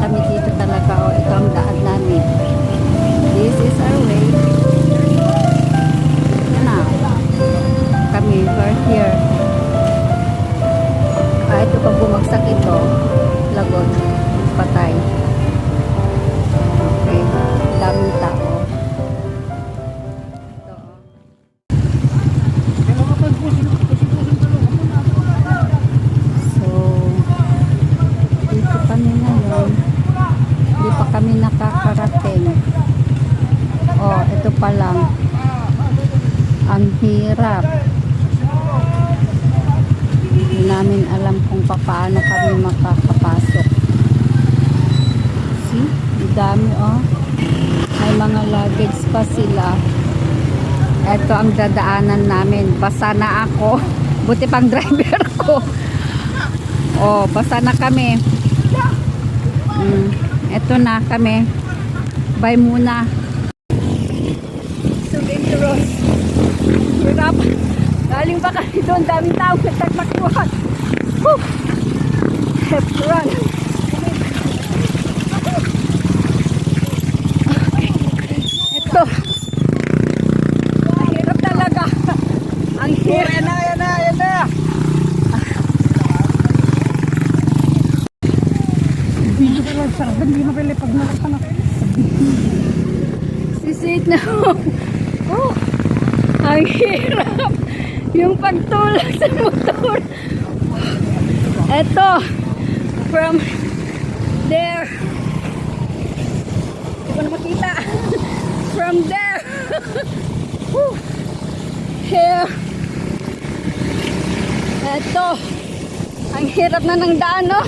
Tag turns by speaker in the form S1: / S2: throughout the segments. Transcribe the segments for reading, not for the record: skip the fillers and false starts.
S1: kami dito talaga. O, ito ang daan namin. This is our way. Yan na. Kami, we're here. Ito pag bumagsak ito, lagot, patay. Okay, daming tao. So, dito kami ngayon. Hindi pa kami nakakarating. Oh, ito pa lang. Ang hirap. Hindi namin alam kung paano kami makakapasok. See? Ang dami, oh. May mga luggage pa sila. Ito ang dadaanan namin. Basa na ako. Buti pang driver ko. Oh, basa na kami. Ito na kami. Bye muna. So dangerous. Hirap. Galing pa kami doon. Daming tao. Nagtagmakbuhan. Woo! Have to run. Ito. Ang hirap talaga. Ang hirap. Yan na, yan na, yan na. Video ka lang sa hindi na pala pag nalapan ako. Sisit na. Oh. Ang hirap. Yung pagtulak sa motor. Ito. From there. Hindi ko na makita. From there. Here. Ito. Ang hirap na ng daan, no?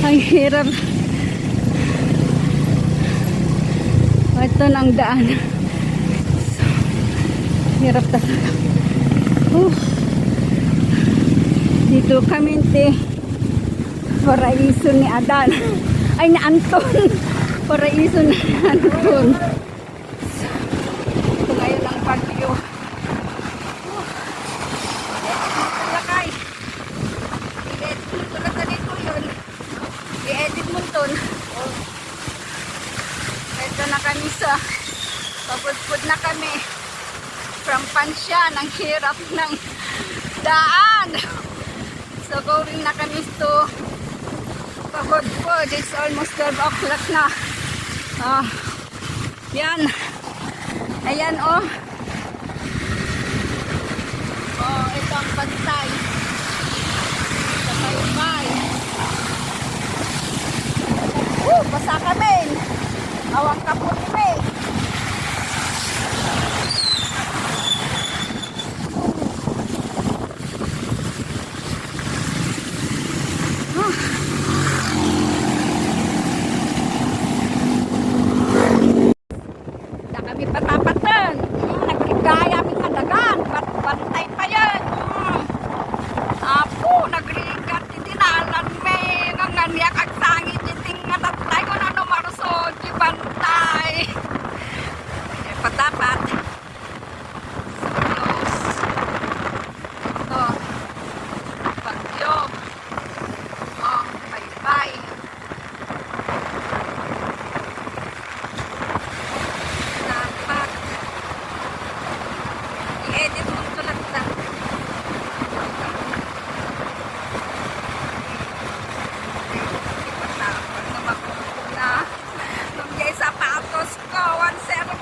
S1: Ang hirap. Ito ng daan. So, hirap talaga. Dito kami Paraiso ni Adan. Ay, ni Anton. Paraiso ni Anton. So, ito ngayon ang bagyo. Lakay. I-edit mo ito na dito yun. I-edit mo ito. Ito na kami sa papudpud na kami from Pansyan. Ang hirap ng daan. So going na kami to papudpud. It's almost 12 o'clock na. Yan. Ayan, oh. Oh, ito ang pantay sa Tayubay. Basa kami. Awang kapot kami. Na kami patapatan. Nagkigaya kami kadagan. Bantay pa yan. Apo, nagrigat. Hindi nalan may nanganyak ang sangit. Hindi nga tatay ko na numarusod. Bantay. Patapat. Close. Ito. Bagyo. Oh, bye-bye. Dapat. I-edit mo ito lang na. Ipatapag na makukuha na. Nung sapatos ko, 1.7